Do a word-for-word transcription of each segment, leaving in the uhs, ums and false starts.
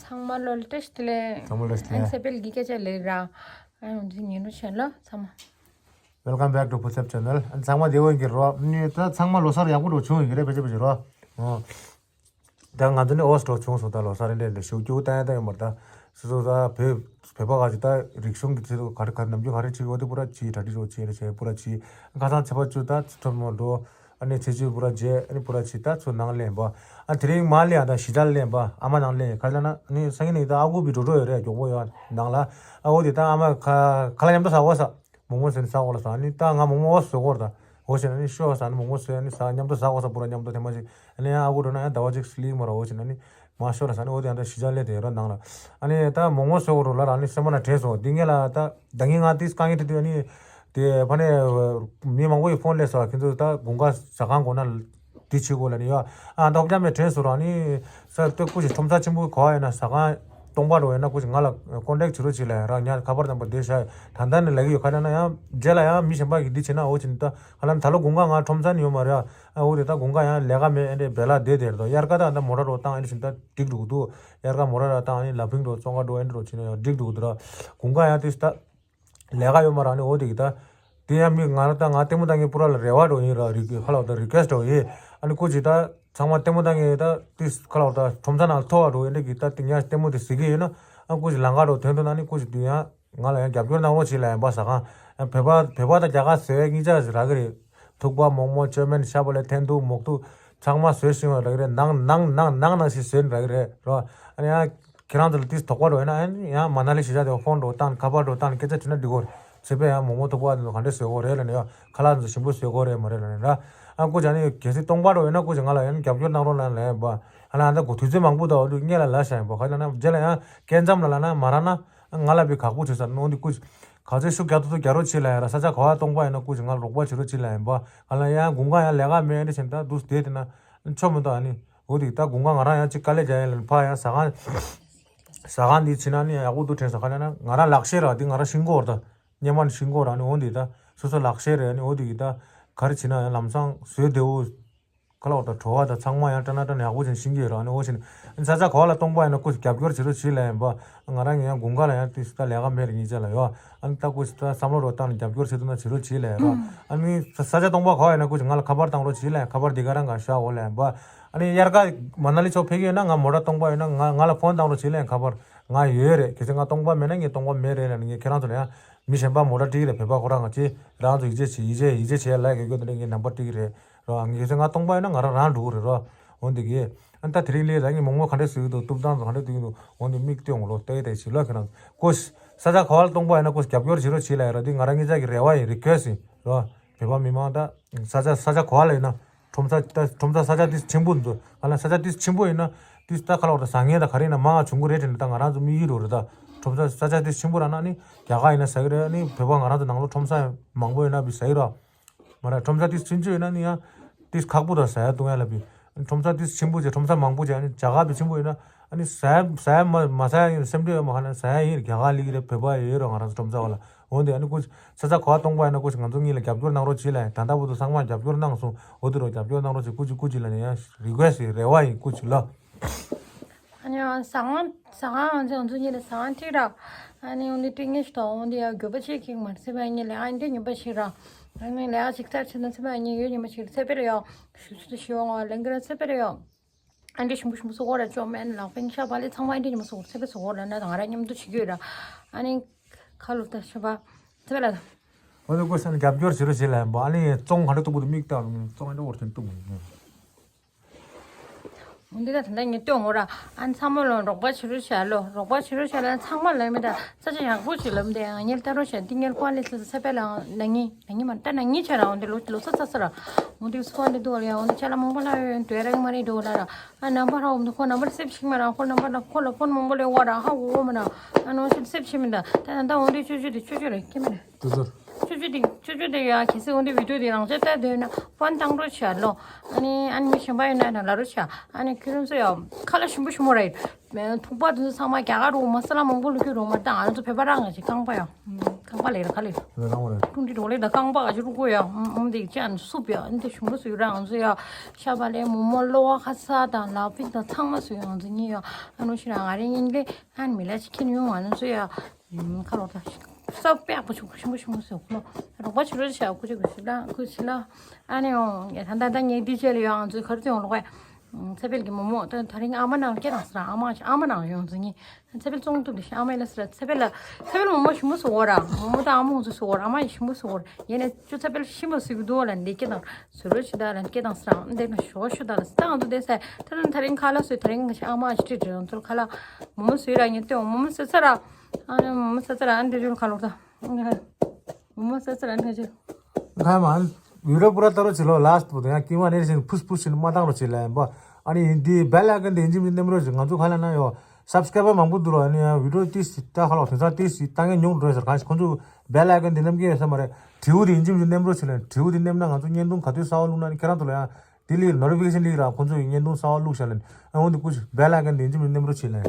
ཚང་མ་ལོ་བཀྲ་ཤིས་བདེ་ལེགས། ཚང་མ་ལོ་བཀྲ་ཤིས་བདེ་ལེགས། ཨང་སེ་པེལ་གྱི་སྐད་ཆ་ལས་ར། ཨ་ཡོང་དུས་ཉིན་རུ་ཆེན་ལོ་ཚང་མ། Welcome back to Putsep Channel. ཨ་ཚང་མ་བདེ་པོ་ཡིན་གྱི་རོ། ནི་ད་ཚང་མ་ལོ་གསར་ཡག་པོ་འགྲོ་བྱུང་ཡིན་གྱི་རེད། ཕལ་ཆེར་ཕལ་ཆེར་རོ། ཨོ། ད་ང་ཚོ་ནི་ཨོ་སི་འགྲོ་བྱུང་སོང་། ད་ལོ་གསར་རེ་འདྲ་འདྲ་ཞུ་རྒྱུ་ད་ཡ་ད་ཡོད་མ་རེད། ད་སོ་སོ་ད་བོད་བོད་པ་ག་ཅིག་ད་རིག་གཞུང་གི་ཆེད་དུ་ག་རེ་ག་རེ་ནམ་རྒྱུན་ག་རེ་བྱེད་ཀྱི་ཡོད་དེ་པུ་ར་བྱེད། གྲ་སྒྲིག་རོགས་བྱེད་རེ་བྱེད། པུ་ར་བྱེད། ཁ་སང་ཚེས་པ་བཅུ་ད་ཚེས་ཐོབ་མོ་འགྲོ། ཨ་ནི་ཚེས་བཅུ་པུ་ར་རྗེས་ཨ་ནི་པུ་ར་ཕྱི་ད་ཚུར་ནང་སླེབས་པ། ཨ་དེ་རིང་མ་སླེབས། ཨ་ད་གཞིས་ཆགས་སླེབས་པ། ཨ་མ་ནང་སླེབས། ག་རེ་ལབ་ན་ཨ་ནི་སང་ཉིན་ནས་ད་ཨ་ཁུ་བི་འགྲོ་འགྲོ་ཡོད་རེད། མགྱོགས་པོ་ཡོད་ནང་ལ། ཨ་འོ་དེ་ད་ཨ་མ་ཁ་ཁ་ལག་མཉམ་དུ་ཟ་དགོས་ས། མོག་མོག་ཟོས་ནས་ཟ་དགོས་ལ་ཟ། ཨ་ནི་ད་ང་མོག་མོག་ཟོས་དགོས་རེད་ད། འོ་བྱས་ན་ཨ་ནི་ཤོག་ཟ་ནི་མོག་མོག་ཟོས། ཨ་ནི་ཟ་མཉམ་དུ་ཟ་དགོས་ས། པུ་ར་མཉམ་དུ་ཐེངས་མ་གཅིག་ཨ་ནི་ཡང་ཨ་ཁུ་འགྲོ་ན་ཡང་ཟླ་བ་གཅིག་སླེབས་མ་རེད། འོ་བྱས་ན་ཨ་ནི་མ་ཤོར་ཟ་ནི། འོ་དེ་ཡང་ད་གཞིས་ཆགས་སླེབས་དེ་རོ་ནང་ལ། ཨ་ནི་ད་མོག་མོག་ཟོས་དགོས་རོ་ལ་ར། ཨ་ནི་སེམས་པ་ན་དྲན་སོང་། འདི་ངས་ལ་ད་ད་ངས་ང་དེ་དཀའ་ངལ་འཕྲད་དུས་ཨ་ནི། དེ་ཕ་ནས་མི་མང་པོ་ཡིས་ཕོན་སླེབས་སོང་། ཁྱེད་ཚོ་ད་དགུན་ཁ་ཟ་ཁང་སྒོ་ན་དེ་བྱེད་དགོས་ལབ་ནི་ཡོད། ཨ་ད་ཧོབ་རྒྱ་མེད་དྲན་སོང་ར། ཨ་ནི་ས་སྟོད་སྐུ་ཞིག་ཁྲོམ་ས་ཆེན་པོ་ག་པར་ཡོད་ན། ཟ་ཁང་སྟོང་པ་འགྲོ་ཡོད་ན་སྐུ་ཞིག་ང་ལ་ཀོན་ཊེག་བྱེད་རོགས་བྱེད་ལབ་ཡ་ར། ངས་ཁ་པར་དང་པོ་དེ་བཞག་ཡོད། ད་ལྟ་ནས་ལབ་ཀྱི་ཡོད། ག་རེ་ན་ཡང་རྗེས་ལ་ཡང་མི་གཞན་པ་གིས་འདི་བྱེད་ན། འོ་བྱས་ནས་ད་ཧ་ལམ་ད་ལོ་དགུན་ཁ་ང་ཁྲོམ་ས་ནས་ཡོད་མ་རེད། ཨ་འོ་དེ་ད་དགུན་ཁ་ཡང་ལས་ཀ་མེད། ཨེ་འདྲས་བེ་ལ་བསྡད་བསྡད་རེད་དོ། དབྱར་ཁ་ད་ད་མོ་ཊ་འགྲོ་བཏང་ཨེ་འདྲས་བྱས་ན་ད་འགྲིག་འགྲོ་གི་འདུག་དབྱར་ཁ་མོ་ཊ་འགྲོ་བཏང་ཨ་ནི་ལ་ཕིང་འགྲོ་བཙོང་ག་འགྲོ་ཨེ་འདྲས་འགྲོ་བྱས་ན་ཡང་འགྲིག་འགྲོ་གི་འདུག་ར། དགུན་ཁ་ཡང་དེ་ད། ལས་ཀ་ཡོད་མ་རེད། ཨ་ནི་འོ་དེ་གི་ད། དེ་ཡང་མི་ང་རང་ད་ང་ལྟད་མོ་ལྟ་མཁན་པུ་ར་ལ་རེ་བ་འདྲ་ཡིན་ར། རི་ཁ་ལག་ད་རི་ཀུ་ཨེ་སི་འདྲ་ཡིན། ཨ་ནི་སྐུ་མཁྱེན་ད་ཚང་མ་ལྟད་མོ་ལྟ་མཁན་ད་ཏིས་ཁ་ལག་ད་ཁྲོམ་ས་ནང་ཐོ་བ་འདྲ་ཡིན་འདྲ་གི་ད་དེ་ངས་ལྟད་མོ་དེ་གཟིགས་ཀྱི་ཡོད་ན། ཨ་སྐུ་མཁྱེན་ལམ་ཁ་འདྲ་ཐོན་ཐོན་ན་ནི་སྐུ་མཁྱེན་དུས་ཡང་ང་ལ་ཡང་རྒྱབ་སྐྱོར་གནང་རོགས་བྱེད་ལབ་ཡིན་པ། ཟ་ཁང་བོད་པ་བོད་པ་དང་རྒྱ་གར་ཟེར་བའི་གཉིས་ཆ་རག་གི་རེད། ཐུག་པ་མོག་མོག་ཅོ་མན་ཤ་བ་ལེ་ཐན་ཐུག་མོག་ཐུག་ཚང་མ་བཟོས་ཤེས་པ་རག་གི་རེད། ནང་ནང་ནང་ནང་ནང་བཞིན་བཟོས་ནས་རག་གི་རེད་རོ། ཨ་ནི་ཡང་། ཁྱེད་རང་ཚོ་ལ་ཏིས་དོགས་པ་འདྲ་ཡོད་ན་ཡང་མ་ན་ལི་གཞིས་ཆགས་དེ་ཕོན་འདྲ་བཏང་ཁ་པར་འདྲ་བཏང་སྐད་ཆ་དྲིས་ན་འགྲིག་གོ། ཚེ་འཕེལ་ཡང་མོག་མོག་ཐུག་པ་དེ་ཚོ་ག་འདྲས་བཟོས་གོ་རེད་ལབ་ནས་ཡོད། ཁ་ལག་དེ་ཚོ་ཞིམ་པོ་བཟོས་གོ་རེད་མ་རེད་ལབ་ནས་ར། ཨ་སྐུ་མཁྱེན་ནི་གལ་སྲིད་སྟོང་པ་འདྲ་ཡོད་ན་སྐུ་མཁྱེན་ང་ལ་ཡང་རྒྱབ་སྐྱོར་གནང་རོགས་གནང་ལབ་ཡིན་པ། ཨ་ལ་ཨ་ད་གོ་དུས་ཚོད་མང་པོ་དང་འོ་དུས་སྔས་ལ་ལ་བཞག་ཡིན་པ། ཁ་ལ་ན་རྗེས་ལ་ཡང་སྐད་འཇམ་ལ་ལ་ན་མ་རག་ན་ང་ལ་བི་ཁག་པོ་བྱེད་ས་འོ་འདི་སྐུ་མཁྱེན་ག་ཚོད་ཤུགས་རྒྱག་ཐུབ་ཐུབ་རྒྱག་རོགས་བྱེད་ལབ་ཡ་ར། ས་ཆ་ག་བ་སྟོང་པ་ཡིན་ན་སྐུ་མཁྱེན་ང་ལ་རོགས་པ་བྱེད་རོགས་བྱེད་ལབ་ཡིན་པ། ཨ་ལ་ཡང་དགུན་ཁ་ཡང་ལས་ཀ་མེད་འདྲ་བྱས་ན་ད་འདུག་བསྡད་དེ་ན་ཆོ་མི་འདུག་ཨ་ནི། འོ་དེ་ད་དགུན་ཁ་ང་རང་ཡང་ཅིག་དཀའ་ལས་རྒྱག་ཡ་ལ་ཕ་ཡང་ཟ་ཁང་། ཟ་ཁང་འདི་ཕྱིན་ན་ནི་ཡག་པོ་འདུག་དྲན་སོང་། ག་ལ་ན་ང་རང་ལག་ཤེས་ར་འདི་ང་རང་ཤེས་ཀྱི་ཡོད་རེད་ད། སྔོན་མ་ནས་ཤེས་ཀྱི་ཡོད་རེད། ཨ་ནི་འོ་འདི་ད་སོ་སོ་ལག་ཤེས་རེད། ཨ་ནི་འོ་དེ་གི་ད་ག་རེ་བྱེད་ན་ཡང་ལམ་སང་བཟོས་བདེ་བོ། ག་ལ་འོ་ད་བྲོ་བ་ད་ཚང་མ་ཡང་སྤྲ་ན་སྤྲ་ན་ཡག་པོ་བྱས་ནས་ཤེས་ཀྱི་ཡོད་རེད། ཨ་ནི་འོ་བྱས་ནས་ས་ཆ་ག་བ་ལ་སྟོང་པ་ཡིན་ན་སྐུ་རྒྱབ་སྐྱོར་བྱེད་རོགས་བྱེད་ལབ་ཡིན་པ། ང་རང་ངས་ཡང་དགུན་ཁ་ལ་ཡང་ཏིས་ད་ལས་ཀ་མེད་རེད་གཉིས་ཆ་ལ་ཡོད། ཨ་ནི་ད་སྐུ་ད་བསམ་བློ་རོགས་བཏང་ནས་རྒྱབ་སྐྱོར་བྱེད་ཐུབ་ན་བྱེད་རོགས་བྱེད་ལབ་ཡིན་རོགས། ཨ་ནི་ས་ས་ཆ་སྟོང་པ་ག་བ་ཡིན་ན་སྐུ་ང་ལ་ཁ་པར་བཏང་རོགས་བྱེད་ལབ་ཡིན། ཁ་པར་འདི་ག་རང་ག་བཞག་འོ་ལབ་ཡིན་པ། ཨ་ནི་དབྱར་ཁ་མ་ན་ལི་ཕྱོགས་ཕེབས་ཀྱི་ཡོད་ན་ང་མོ་ཊ་སྟོང་པ་ཡོད་ན་ང་ང་ལ་ཕོན་བཏང་རོགས་བྱེད་ལབ་ཡིན། ཁ་པར་ང་ཡོད་རེད། གལ་སྲིད་ང་སྟོང་པ་མེད་ན་ངས་སྟོང་པ་མེད་རེད་ལབ་ནས་ངས་ཁྱེད་རང་ཚོ་ལ་ཡང་མི་གཞན་པ་མོ་ཊ་སྤྲད་ཀྱི་རེད། བོད་པ་ཁོ་རང་ང་ཅི་རང་ཚོ་ཡིད་ཆེས་བྱེད་ཡིད་ཆེས་ཡིད་ཆེས་བྱེད་ལབ་ཡ་གི་སྐྱོ་དེ་འདྲ་ངས་ནམ་བར་སྤྲད་ཀྱི་རེད་རོ། ངས་ཚེ་ང་སྟོང་པ་ཡིན་ན་ང་རང་རང་འགྲོ་གི་རེད་རོ། འོ་འདི་གི། ཨ་ད་དེ་རིང་ལས་རང་གི་མོག་མོག་ག་འདྲས་བཟོས་ཀྱི་འདུག་ཏུབ་སྟངས་ག་འདྲས་བསྟན་གྱི་འདུག་འོ་འདི་མིག་སྟོན་འོང་ལོ་ལྟ་ཡི་ལྟ་ཡི་བྱེད་ལོ་ཁྱེད་རང་ཚོ། ཀོ་ཤ་ས་ཆ་ག་བ་ལ་སྟོང་པ་ཡིན་ན་ཀོ་ཤ་རྒྱབ་སྐྱོར་བྱེད་རོགས་བྱེད་ལབ་ཡ་ར། འདི་ང་རང་ཉིད་ཅག་གི་རེ་བ་ཡིན། རི་ཁོ་ཨེ་སི་ཡིན་རོ། བོད་པ་མི་མང་ད། ས་ཆ་ས་ཆ་ག་བ་ལ་ཡིན་ན། ཁྲོམ་ས་ད་ཁྲོམ་ས་ས་ཆ་དེ་ཆེན་པོ་འདུག་ང་ལ་ས་ཆ་དེ་ཆེན་པོ་ཡིན་ན། དེ་ད་ཁ་ལོག་ད་བཟང་ངན་ད་ག་རེ་ཡིན་ན་མང་བ་བྱུང་གི་རེད་དྲན་ད་ང་རང་ཚོ་དམིགས་ཡུལ་རེད་ད། ཁྲོམ་ས་ས་ཆ་དེ་ཆེན་པོ་རག་ན་ནི་རྒྱ་གར་ཡིན་ན་ཟ་གི་རེད། ནི་བོད་པ་ང་རང་ཚོ་ནང་ལོགས་ཁྲོམ་ས་མང་པོ་ཡོད་ན་བི་ཟ་གི་རོགས། མ་རེད། ཁྲོམ་ས་དེ་ཆུང་ཆུང་ཡིན་ན་ནི་ཡང་དེ་ཁག་པོ་དང་ཟ་ཡ་བཏུང་ཡ་ལ་བི། ཁྲོམ་ས་དེ་ཆེན་པོ་བྱས་ཁྲོམ་ས་མང་པོ་བྱས་ཨ་ནི་རྒྱ་གར་བི་ཆེན་པོ་ཡིན་ན་ཨ་ནི་ཟ་ཡ་ཟ་ཡ་མ་མ་ཟ་ཡ་ཡིན་སེམས་ཁྲལ་ཡོད་མ་ཁ་ན་ཟ་ཡ་ཡིན། རྒྱ་གར་ལི་གི་རེད། བོད་པ་ཡོད་རོགས་ང་རང་ཚོ་ཁྲོམ་ས་བ་ལ། འོན་ཏེ་ཨ་ནི་ཀུ་ས་ཆ་ག་བ་སྟོང་པ་ཡིན་ན་ཀུ་ང་ཚོ་གཉིས་ལ་རྒྱབ་སྐྱོར་གནང་རོགས་བྱེད་ལ་ཡིན། ད་ལྟ་བར་དུ་ཚང་མ་རྒྱབ་སྐྱོར་གནང་སོང་། འོ་དེ་རོགས་རྒྱབ་སྐྱོར་གནང་རོགས་བྱེད། ཀུ་ཅི་ཀུ་ཅི་ལ་ནི་ཡང་རི་ཀུ་ཨེ་སི་རེ་བ་ཡིན་ཀུ་ཅི་ལ། ཨ་ནི་ཟ་ཁང་ཟ་ཁང་ང་ཚོ་ང་ཚོ་གཉིས་ལ་ཟ་ཁང་ཁྲིད་ར། ཨ་ནི་འོ་འདི་ཁྲིད་ངེས་ཤི་ཏོ་འོ་འདི་ཡ་འགྱོད་པ་ཆེ་ཁེག་མར་སེ་བ་ཉིད་ལ་ཨ་འདི་ཉོན་པ་ཞིག་ར། ཨ་ནི་ལ་ཡ་ཞིག་ཚར་ཆེ་ན་སེ་བ་ཉིད་ཡོད་ཉོན་པ་ཞིག་སེ་པེ་ར་ཡོ། ཞུ་ཚུ་ཞི་བ་ང་ལེན་གི་ར་སེ་པེ་ར་ཡོ། ཨ་འདི་ཞིམ་པོ་ཞིམ་པོ་སོ་གོ་ར་ཅོ་མེན་ལག་པེན་ཤ་བ་ལི་ཚང་མ་འདི་ཉི་མ་སོ་གོ་སེ་པེ་སོ་གོ་ར་ན་ང་ར་མཉམ་དུ་ཞིག་ཡོད་ར། ཨ་ནི་ཁ་ལོ་ད་ཤ་བ་སེ་པེ་ལ། འོ་ནི་ཀུ་ས་ནི་རྒྱབ་སྐྱོར་བྱེད་རོགས་བྱེད་ལ་ཡིན་པ། ཨ་ནི་བཙོང་ག་འདྲ་གཏུབ་པོ་དུ་མིག་ལྟ་རུ་བཙོང་ཨ་འདྲ་བོར་ཐོན་གཏུབ་མོ། འདི་ད་ད་ལྟ་ངས་སྟོན་འོ་ར། ཨ་ཚང་མ་ལོ་རོགས་པ་བྱེད་རོགས་བྱ་ལོ། རོགས་པ་བྱེད་རོགས་བྱ་ལ་ཚང་མ་ལ་མི་ད་ས་ཆ་ཡག་པོ་བྱེད་ལམ་དེ་ཨ་ཉལ་ལྟ་རོགས་བྱ་འདི་ཉལ་ཀོ་ལེ་ས་ས་པེ་ལ་ན་ངི་ན་ངི་མ་ད་ན་ངི་ཆ་ར་འོ་འདི་ལོ་ལོ་ས་ས་ས་ར། འོ་འདི་སུ་ཨ་འདི་དུ་ལ་ཡ་འོ་འདི་ཆ་ལ་མང་པོ་ལ་ཡོད་འདྲ་ར་མ་རེད་འགྲོ་ལ་ར། ཨ་ནམ་པར་འོ་འདི་ཁོ་ནམ་པར་སེབ་ཤིག་མ་ར་ཁོ་ནམ་པར་ལ་ཁོ་ལ་ཕོན་མང་པོ་ལས་འོ་ར་ཧ་འོ་མ་ན། ཨ་ནོ་སེབ་སེབ་ཤིག་མི་ད་ད་ད་འོ་འདི་ཆུ་ཆུ་འདི་ཆུ་ཆུ་རེད་ཀི་མ་རེད། དུ་ཟུར། ཆུ་ ཅོ་ཅོ་དེ་ཅོ་ཅོ་དེ་ཡ་གལ་སྲིད་འོ་འདི་བི་ཌིའོ་དེ་རང་ཅག་ལྟ་འདོད་ན་ཕོན་བཏང་རོགས་བྱ་ལོ། ཨ་ནི་ཨ་ནི་མི་གཞན་པ་ཡིན་ན་ན་ལ་རོགས་བྱ། ཨ་ནི་ཁྱོད་རང་ཚོ་ཡ་ཁ་ལག་ཞིམ་པོ་ཞིམ་པོ་རེད། ཐུག་པ་དེ་ཚོ་ཚང་མ་རྒྱ་གར་རུ་མ་ས་ལ་མང་པོ་ལུ་ཁྱོད་རོགས་མ་བཏང་། ང་ཚོ་བོད་པ་རང་ང་ཞིག་རྐང་པ་ཡ་རྐང་པ་ལས་ར་ཁ་ལས། ལས་རང་བ་རེད། ཀྲུང་ཏི་རོགས་ལས་ད་རྐང་པ་ག་ཅི་རུ་གོ་ཡ་ཨམ་དེ་ཅན་སུབ་ཡ་ཨ་ནི་དེ་ཞིམ་པོ་སུ་ཡོད་ར། ང་ཚོ་ཡ་ཤ་བག་ལེབ་མོག་མོག་གློ་བ་ཁ་ཚ་དང་ལག་པིག་དང་ཚང་མ་སུ་ཡོད། ང་ཚོ་གཉིས་ཡ་ཨ་ནུ་ཤི་ར་ང་རེ་གཉིས་ལས་ཨ་ནི་མི་ལ་ཅིག་ཁྱེར་ཡོང་། ང་ཚོ་ཡ། ཁ་ལོ་ད། སོབ་པེ་ཡག་པོ་བྱུང་། ཞིམ་པོ་ཞིམ་པོ་ཟེར་ཁོ་ལོ། རོགས་པ་བྱེད་རོགས་བྱ། ཁུ་ཆེ་ཁུ་ཆེ་ལ་ཁུ་ཆེ་ལ། ཨ་ནི་ཡོང་ད་ད་ད་ངའི་འདི་བྱས་ལ་ཡོང་། ང་ཚོའི་གར་དུ་ཡོང་ལོག་པས། ཚེ་འཕེལ་གྱི་མོ་མོ་ད་ད་རིང་ཨ་མ་ནང་སྐད་བཏང་ཟེར། ཨ་མ་ཨ་མ་ནང་ཡོང་ཚེ་ངས་ཚེ་འཕེལ་བཙོང་ཐུབ་དེ་ཤི་ཨ་མ་ཡིན་ན་ཟེར། ཚེ་འཕེལ་ལ་ཚེ་འཕེལ་མོ་མོ་ཞིམ་པོ་ཟེར་བོ་ར། མོ་མོ་ད་ཨ་མ་ང་ཚོ་ཟེར་བོ་ར། ཨ་མ་ཡིན་ཞིམ་པོ་ཟེར་བོ་ར། ཡིན་ནས་ཁྱོད་ཚེ་འཕེལ་ཞིམ་པོ་ཟེར་གི་འདུག་ལ་འདི་སྐད་བཏང་ཟེར། འདི་ན་ཞོ་ཞོ་ད་ལ་ཟེར། ད་ང་ཚོ་བསྡད་ས་ད་ད་ད་རིང་ཁ་ལག་བཟོས། ད་རིང་ཨ་མ་ཞིག་ཁྲིད་དྲན་ཚོར་ཁ་ལག་མོ་མོ་བཟོས་ར། ངས་ལྟོས་མོ་མོ་བཟོས་ཚར་ར། ཨ་ནི་མོ་མོ་ཟ་ཙ་ར་ཨ་འདི་རུ་ཁ་ལོག་ད། མོ་མོ་ཟ་ཙ་ར་ཨ་འདི་རུ། ཁ་མ། ཡུ་རོབ་པུ་ར་ཏ་རོ་ཆི་ལོ་ལཱསྟ་པོ་དང་ཡང་ཀི་མ་ནེ་ཤན་ཕུས་ཕུས་ཤིན་མ་བཏང་རོ་ཆི་ལ་ཡིན་པ། ཨ་ནི་འདི་བེལ་ཨའི་ཀོན་དེ་ཡིན་གཅིག་མིན་གཅིག་ནེམ་རོ་ཆི། ང་ཚོ་ཁ་ལ་ན་ཡོ་སབ་སི་ཀྲའི་བར་མང་པོ་འདུག་རོ། ཨ་ནི་ཡང་བི་ཌིའོ་ཏིས་ཏ་ཁ་ལོག་དེང་སང་ཏིས་ཏ་ངས་ཉུང་འགྲོ་ཟེར། གང་ཞིག་ཁོང་ཚོ་བེལ་ཨའི་ཀོན་དེ་ནམ་གྱི་ཡོད་ས་མ་རེད། དྲིའུ་དེ་ཡིན་གཅིག་མིན་གཅིག་ནེམ་རོ་ཆི་ལ་ཡིན། དྲིའུ་དེ་ནེམ་ན་ང་ཚོ་བརྙན་ཐུང་ག་དུས་གསར་བ་བླུགས་ན་ནི་ཁྱེད་རང་ཚོ་ལ་ཡང་། དེ་ལས་ནོ་ཊི་ཕི་ཀེ་ཤན་ལིག་ར་ཁོང་ཚོ་ཡི་བརྙན་ཐུང་གསར་བ་བླུགས་བཞག་ལན། ཨ་འོ་འདི་ཀུ་ཤི་བེལ་ཨའི་ཀོན་དེ་ཡིན་གཅིག་མིན་གཅིག་ནེམ་རོ་ཆི་ལན།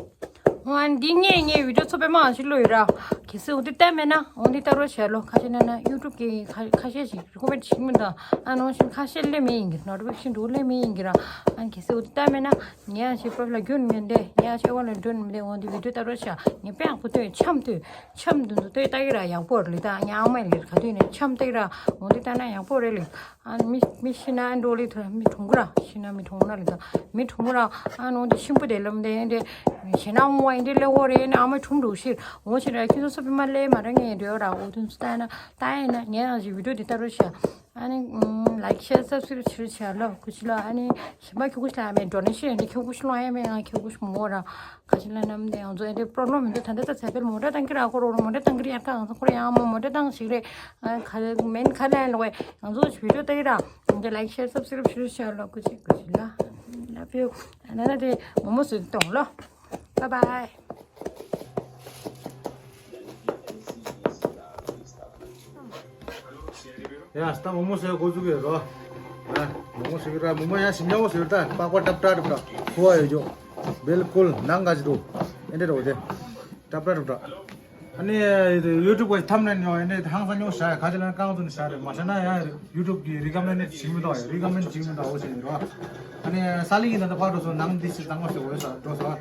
འོ་ཨ་འདི་ངས་ངས་བི་ཌིའོ་ཚོ་པའི་མང་ཞིག་བླུགས་ཡོད་ར། གལ་སྲིད་འོ་འདི་བལྟས་མེད་ན་འོ་འདི་ལྟ་རོགས་བྱས་ལོ། ཁ་ཤས་ན་ན་ཡུ་ཊུབ་ཀྱི་ཁ་ཁ་ཤས་ཤིག་རི་ཀོ་མེན་ཊི་བྱེད་མི་འདུག་ཨ་ནོ་ཤིན་ཁ་ཤས་སླེབས་མེད་ཡིན་གི། ནོ་ཊི་ཕི་ཀེ་ཤན་འདུག་སླེབས་མེད་ཡིན་གི་ར། ཨ་གལ་སྲིད་འོ་འདི་བལྟས་མེད་ན་ངས་ཨ་ཞིག་པབ་ལ་རྒྱུན་མེད་འདི་ངས་ཨ་ཞིག་ཨེ་ཝ་ལ་རྒྱུན་མེད་འདི་འོ་འདི་བི་ཌིའོ་ལྟ་རོགས་བྱས། ངས་དཔེ་ཡག་པོ་ཐོས། འཆམ་ཐོས། འཆམ་དུ་འདུག་ལྟོས་ལྟ་གི་ར་ཡག་པོ་རེད་ལི། ད་ངས་ཨ་མ་ལི་ག་དུས་ནས་འཆམ་ལྟ་གི་ར། འོ་འདི་ལྟ་ན་ཡག་པོ་རེད་ལི། ཨ་མི་མི་ཤི་ན་ཨ་འགྲོ་ལི་ཐོ་མི་གྲོངས་གི་ར། ཤི་ན་མི་གྲོངས་ན་ལི་ད་མི་གྲོངས་གི་ར། ཨ་ནོ་འདི་ཤིང་པོ་དེ་ལམ་དེ་འདི་ཞེ་ན་འོང་བ་ཡིན་འདི་ལེ་འོ་རེ་ནི་ཨ་མ་གྲོངས་འགྲོ་ཤི་འོ་ཤི་ར། ཁྱོད་ཚོ་སོ་པི་མ་ལེ་མ་ར་ངས་འདྲེ་ར། འོ་དུ་ཚོ་ལྟ་ན་ལྟ་ཡིན་ན་ངས་ཨ་ཞིག་བི་ཌིའོ་འདི་ལྟ་རོགས་བྱས། ཨ་ནི་ལའིཀ་ཤེར་སབ་སི་ཀ་རབ་བྱེད་རོགས་བྱས་ལོ། ཁུ་ཆི་ལོ། ཨ་ནི་ཞེ་མ་ཁྱོད་ཁུ་ཆི་ལ་ཨ་མའི་ཌོ་ནེ་ཤན་འདི་ཁྱོད་ཁུ་ཆི་ལོ་ཨ་མའི་ང་ཁྱོད་ཁུ་ཆི་མོ་ར། ཁ་ཆེ་ལ་ནམ་དེ་ང་ཚོ་ཨེ་འདྲའི་པོ་རོབ་ལེམ་མི་འདུག་ད་ལྟ་ད་ཚེ་འཕེལ་མོ་ཊ་བཏང་གི་ར། ཁོ་རོ་མོ་ཊ་བཏང་གི་ར། ཡར་ཁ་ང་ཚོ་ཁོ་ར་ཡང་མོ་མོ་ཊ་བཏང་ཞིག་རེད། ཁ་མེན་ཁ་ལན་ལོ། ང་ཚོ་བི་ཌིའོ་ལྟ་གི་ར། ང་ཚོ་ལའིཀ་ཤེར་སབ་སི་ཀ་རབ་བྱེད་རོགས་བྱས་ལོ། ཁུ་ཆི་ཁུ་ཆི་ལ། Love you། ན་ན་དེ་མོ་མོ་སུ་གཏོང་ལོ། Bye bye། ཡ་སྟ་མོ་མོ་ཟེར་འགོ་འཛུགས་ཡོད་རོ། ཡ་མོ་མོ་ཟེར་གི་ར། མོ་མོ་ཡ་ཞིམ་ཉམས་པོ་ཟེར་ད། པགས་པ་ཏབ་ཏབ་ཏབ་ཏབ་ཁུ་བ་ཡོད་ཅོ། བིལ་ཀུལ་ནང་ག་ཅི་འདུག་ཨེ་འདྲ་རོ་དེ། ཏབ་ཏབ་ཏབ་ཏབ། ཨ་ནི་ཡུ་ཊུབ་གི་ཐམ་ནེལ་ཡོ་ཨེ་འདྲ་ཧང་སང་ཉོ་ཤ་ཁ་ཅི་ལ་ཀང་ཚོ་ནི་ཤ་རེད། མ་ཤ་ན་ཡ་ཡུ་ཊུབ་གི་རི་ཀ་མེན་ཌི་བྱེད་མི་འདུག་ཡ་རི་ཀ་མེན་ཌི་བྱེད་མི་འདུག་འོ་ཟེར་ཡོད་རོ། ཨ་ནི་ས་ལི་གི་ད་ལྟ་ཕར་འགྲོ་སོང་། ནང་འདི་ཞིག་དང་པོ་ཞིག་འོ་ས་འགྲོ་སོང་།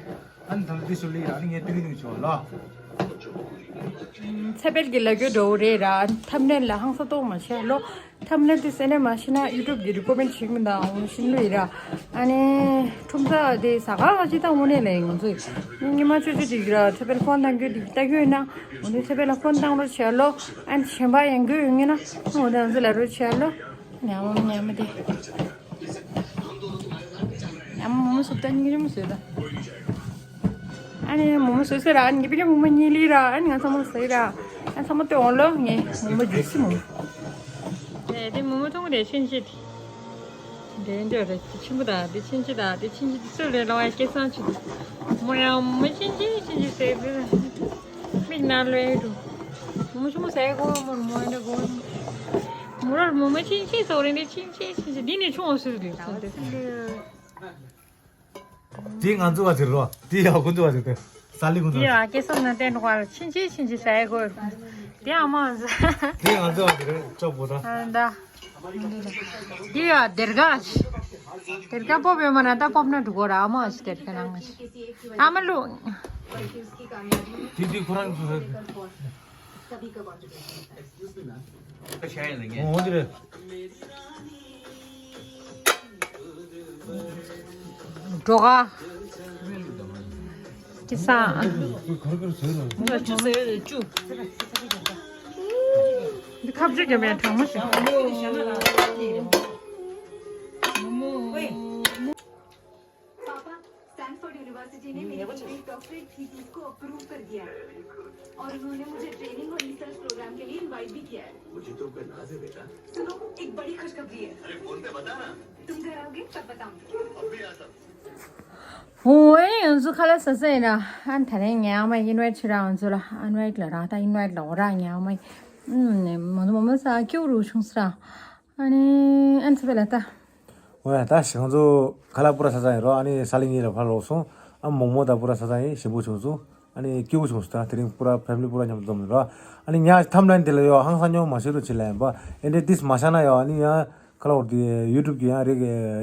ཨ་ནི་ད་ལྟ་འདི་ཞིག་ལི་ཨ་ནི་ངས་ཏིང་ཏིང་ཞོ་ལོ། ཚེ་འཕེལ་གྱི་ལ་རྒྱུ་འགྲོ་རེད་ར། ཐམ་ནེལ་ལ་ཧང་སང་གཏོང་མ་བྱེད་ལོ། ཐམ་ནེལ་དེ་སེ་ནས་མ་ཤེས་ན་ཡུ་ཊུབ་གི་རི་ཀོ་མེན་ཌི་བྱེད་མི་དང་འོང་ཤིན་ལུས་ར། ཨ་ནི་ཁྲུམ་ས་དེ་ཟ་ཁང་ག་ཅི་དང་འོང་ནས་ལས་ང་ཚོས་ཉི་མ་ཆུ་ཆུ་ཅིག་ར། ཚེ་འཕེལ་ཕོན་བཏང་རྒྱུ་དེ་ལྟ་རྒྱུ་ཡིན་ན་འོང་དུས་ཚེ་འཕེལ་ལ་ཕོན་བཏང་རོགས་བྱེད་ལོ། ཨ་ནི་གཞན་པ་ཡང་རྒྱུ་ཡོང་ངེས་ན་འོང་དུས་ང་ཚོ་ལ་རོགས་བྱེད་ལོ། ཉམས་མོ་ཉམས་མོ་དེ། ཉམས་མོ་མོ་སུབ་ད་ཉིག་ཉམས་སུ་ད། ཨ་ནི་མོ་མོ་སུ་སུ་ར་ཨ་ནི་པི་ཀ་མོ་མོ་ཉི་ལི་ར་ཨ་ནི་ང་ཚང་མ་སུ་ར་ཨ་ཚང་མ་ཏེ་འོང་ལོ། ངས་མོ་མོ་ཇུས་སི་མོ། ཨེ་དེ་མོ་མོ་ཐུང་དེ་ཆིན་ཆི་དེ་འདྲ་རེད། དེ་ཆེན་པོ་ད་དེ་ཆིན་ཆི་ད་དེ་ཆིན་ཆི་དེ་སུ་རེད་ལོ། ཨ་སྐལ་བཟང་ཆི་དེ་མོ་ཡང་མོ་ཆིན་ཆི་ཆིན་ཆི་ཟེར་དེ། མིག་ནང་ལོས་འགྲོ། མོ་ཆུང་མོ་ཟས་གོ་མོར་མོ་འདྲ་གོ། མོ་རར་མོ་མོ་ཆིན་ཆིན་སོགས་རིང་འདྲ་ཆིན་ཆིན་ཆིན་ཆིན་འདི་ནས་ཆུང་བ་སུ་རེད་ལ་འདི། འདི་ང་ཚོ་བ་ཟེར་རོ། འདི་ཡ་ཁོ་ཚོ་བ་ཟེར་ཏེ། ས་ལི་ཁོ་ཚོ། འདི་ཡ་སྐལ་བཟང་ན་བསྟན་འགྲོ་བ་ལ་ཆིན་ཆིན་ཆིན་ཆིན་ཟས་གོ། འདི་ཨ་མ་ཟ། འདི་ང་ཚོ་བ་ཟེར་ཅོག་པོ་ད། ཨ་ད། འདི་ཡ་སྡེར་ཁ། སྡེར་ཁ་པོ་བེ་མ་ན་ད་པོབ་ན་འགྲོ་གོ་ར་མ་ཞིག་སྡེར་ཁ་ནང་ཞིག་ཨ་མ་ལུ། དེ་དུས་ཁོ་རང་ཚོ་ཟེར། འོ་འདི་རེད། འགྲོ་ག་ཅི་ས། ཁ་བཅུ་ཟེར་བཅུ། འདི་ཁ་བཅུ་རྒྱབ་པའི་གྲང་མོ་ཞིག पापा, Stanford university ने मेरी एक डॉक्टरेट थीसिस को अप्रूव कर दिया है। और उन्होंने मुझे ट्रेनिंग और रिसर्च प्रोग्राम के लिए इनवाइट भी किया है। मुझे तो कोई नाज है बेटा। सुनो, एक बड़ी खुशखबरी है। अरे फोन पे बता ना। तुम घर आओगे तब बताऊंगी। अब भी आ सकता हूँ। ཧོ་ཨེ་ང་ཚོ་ཁ་ལག་ཟ་ས་ཡིན་ན་ཨ་ད་རེས་ངའི་ཨ་མ་ཨིན་ཝའིཊ་བྱེད་ར། ང་ཚོ་ལ་ཨིན་ཝའིཊ་ལ་ར་ད་ཨིན་ཝའིཊ་ལ་འོ་ར། ངའི་ཨ་མ་ ཨུམ། ནས་མོ་མོ་མོ་ས་ཀྱུ་རུ་ཆུང་སྲ། ཨ་ནི་ཨན་ཚ་བེ་ལ་ད། འོ་ཡ། ད་ཞིག་ང་ཚོ་ཁ་ལག་པུ་ར་ས་ཚང་ཡིན་རོ། ཨ་ནི་ས་ལི་ཉི་ལ་ཕར་ལོག་སོང་། ཨ་མོག་མོག་དང་པུ་ར་ས་ཚང་ཡིན། ཞིམ་པོ་བྱུང་སོང་། ཨ་ནི་སྐྱིད་པོ་བྱུང་སོང་། ད་དེ་རིང་པུ་ར་ཕེ་མི་ལི་པུ་ར་མཉམ་དུ་འཛོམས་ཡིན་རོ། ཨ་ནི་ཉ་ཐམ་ལན་དེ་ལ་ཡོ་ཧང་སང་ཉོ་མ་ཤེས་རོ་ཆི་ལ་ཡིན་པ། ཨེ་འདྲེ་ཏིས་མ་ཤ་ན་ཡོ། ཨ་ནི་ཡང་ཁ་ལག་པུ་ར་དེ་ཡུ་ཊུབ་གི་ཡང་རི་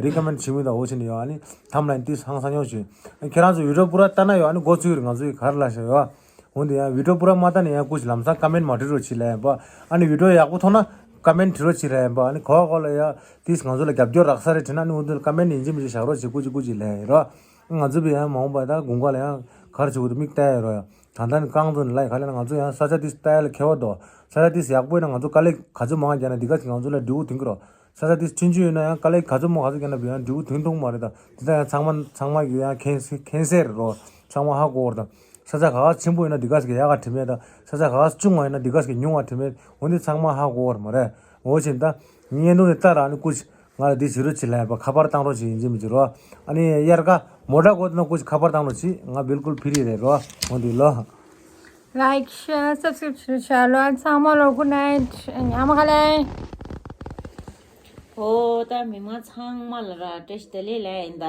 རི་ཀ་མེན་ཌི་བྱེད་མི་དང་འོ་ཆི་ནི་ཡོ། ཨ་ནི་ཐམ་ལན་ཏིས་ཧང་སང་ཉོ་ཆི། ཨ་ཁྱེད་རང་ཚོ་ཡུ་ཊུབ་པུ་ར་ལྟ་ན་ཡོ། ཨ་ནི་འགོ་ཚུགས་ཡོད་རེད། ང་ཚོ་ཡི་གར་ལ་ཤ་ཡོ། འོན་ཏེ་ཡང་བི་ཌིའོ་པུ་ར་མ་ལྟ་ནས་ཡང་སྐུ་མཁྱེན་ལམ་སང་ཀ་མེན་ཊི་མ་བྲིས་རོགས་བྱེད་ལབ་ཡིན་པ། ཨ་ནི་བི་ཌིའོ་ཡག་པོ་མཐོང་ན་ཀ་མེན་ཊི་བྲིས་རོགས་བྱེད་ལབ་ཡིན་པ། ཨ་ནི་གོ་བ་གོ་ལ་ཡ་དེས་ང་ཚོ་ལ་རྒྱབ་སྐྱོར་རག་ས་རེད་དྲན་ན། ཨ་ནི་འོ་འདི་ལ་ཀ་མེན་ཊི་ཡིན་གཅིག་མིན་གཅིག་བཞག་རོགས་བྱེད། སྐུ་མཁྱེན་སྐུ་མཁྱེན་ལབ་ཡིན་རོགས། ང་ཚོ་བི་ཡང་མ་འོངས་པ་ད་དགུན་ཁ་ལ་ཡང་ག་རེ་བྱེད་དགོས་འདུག་མིག་ལྟ་ཡ་རོགས་ཡ། ད་ལྟ་ནི་རྐང་བཙུགས་ནས་ལབ་ཡ། ག་ལབ་ན་ང་ཚོ་ཡང་ས་ཆ་དེ་ལྟ་ཡ་ལ་ཁེ་བ་འདུག་ས་ཆ་དེ་ཡག་པོ་ཡིན་ན་ང་ཚོ་དཀའ་ལས་ག་ཚོད་མང་བ་རྒྱག་ན་འདི་ག་ཅིག་ང་ཚོ་ལ་འབྲས་བུ་ཐོན་གི་རོགས། ས་ཆ་དེ་ཆུང་ཆུང་ཡིན་ན་ཡང་དཀའ་ལས་ག་ཚོད་མང་ག་ཚོད་བརྒྱབ་ན་བི་ཡང་འབྲས་བུ་ཐོན་ཐུབ་མ་རེད། ད་དེ་ད་ཡང་ཚང་མ་ཚང་མ་གི་ཡང་མཁྱེན་མཁྱེན་གསལ་རེད་རོ། ཚང་མ་ཧ་གོ་བ་རེད། ད་ས་ཆ་ག་ག་ཆེན་པོ་ཡིན་ན་འདི་ག་ཅིག་ཡག་ག་བྲིས་མེད། ད་ས་ཆ་ག་ག་ཆུང་བ་ཡིན་ན་འདི་ག་ཅིག་ཉུང་བ་བྲིས་མེད། འོ་འདི་ཚང་མ་ཧ་གོ་བ་རེད་མ་རེད། འོ་བྱས་ད་བརྙན་ཐུང་དེ་ལྟ་ར། ཨ་ནི་སྐུ་མཁྱེན་ང་ལ་འདི་བྱེད་རོགས་བྱེད་ལབ་ཡིན་པ། ཁ་པར་བཏང་རོགས་བྱེད། ཡིན་གཅིག་མིན་གཅིག་རོ། ཨ་ནི་དབྱར་ཁ་མོ་ཊ་གོ་ན་སྐུ་མཁྱེན་ཁ་པར་བཏང་རོགས་བྱེད། ང་བིལ་ཀུལ་ཕི་རི་རེད་རོ། འོ་འདི་ལོ། Like, share, subscribe བྱེད་རོགས་བྱེད་ལོ། ཚང་མ་ལོ། Good night. ཉི་མ་ཁ་ལེ། ཨོ་ད་མི་མང་ཚང་མ་ལ་ར་བཀྲ་ཤིས་བདེ་ལེགས་ལབ་ཡིན། ད་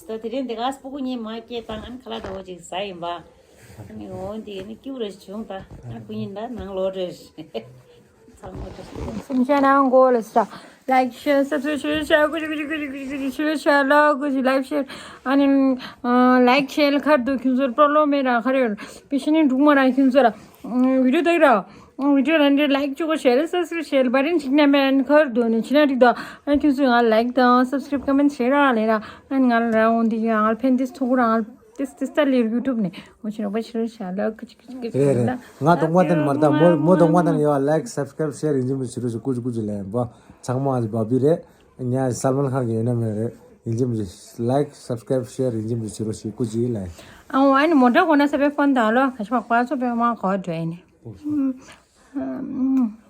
ད་དེ་རིང་འདི་ག་སྤུ་གུ་གཉིས་མ་སྐྱེས་བཏང་། ཨ་ནི་ཁ་ལག་འདྲ་བོ་ཅིག་ཟ་ཡིན་པ། ཨ་ནི་འོ་འདི་ཨ་ནི་སྐྱིད་པོ་རེ་བྱུང་། ད་ཨ་སྐུ་ཉིད་ད་ནང་ལོག་རེ། ཚང་མ་བཀྲ་ཤིས་བདེ་ལེགས། སེམས་ཅན་ནང་གོ་ལ་ས། Like, share, subscribe བྱེད་རོགས་བྱེད། སྐུ་མཁྱེན་སྐུ་མཁྱེན་སྐུ་མཁྱེན་བྱེད་རོགས་བྱེད་ལོ། སྐུ་མཁྱེན་like, share. ཨ་ནི་like, share ཁར་འདུག་ཁྱོད་ཚོར་པོ་ལོ་མེད་ར་ཁ་རེ་ཡོད། པེ་ཤ་ནི་འབྲུག་མ་ར་ཁྱོད་ཚོ་ར། བི་ཌིའོ་དེ་ར། བི་ཌིའོ་ལ་འདྲེ་like བཅུག་གོ། share, subscribe བྱེད་ལ་བ་རིན་ཅིག་ནས་མེད་ཁར་འདུག་ནི་ཅི་ན་འགྲིག་ད། ཨ་ཁྱོད་ཚོས་ང་like དང་subscribe, comment བྱེད་ར་ལེ་ར། ཨ་ནི་ང་ལ་ར་འོང་འདི་ཡང་ང་ལ་ཕན་ཏིས་ཐུག་ར། ང་ཏིས་ཏིས་ད་ལེར་ཡུ་ཊུབ་ནས་འོ་ཆེ་རོགས་པ་བྱེད་རོགས་བྱེད་ལོ། སྐུ་མཁྱེན་སྐུ་མཁྱེན་རེད་རེད། ལ། ང་གདོང་པ་དེ་ནས་མར་ད་མོ་མོ་གདོང་པ་དེ་ནས་ཡོད། like, subscribe, share ཡིན་གཅིག་མིན་གཅིག་བྱེད་རོགས་བྱེད། སྐུ་མཁྱེན་སྐུ་མཁྱེན་ལབ་ཡིན་པ། ཚང་མ་ཨ་ཅེ་བ་བི་རེད། ཉ་སལ་མོན་ཁན་གྱི་ཡོད་ན་མེད་རེད། ཡིན་གཅིག་མིན་གཅིག་like, subscribe, share ཡིན་གཅིག་མིན་གཅིག་བྱེད་རོགས་བྱེད། སྐུ་མཁྱེན་ལབ་ཡིན། ཨ་འོ་ཨ་ནི་མོ་ཊ་གོ་ན་ས་པའི་ཕོན་དང་ལོ་ག་ཤ་མ་པ་ཚོ་པའི་མ་གོ་འགྲོ་ཡིན་ནི། ཨུམ།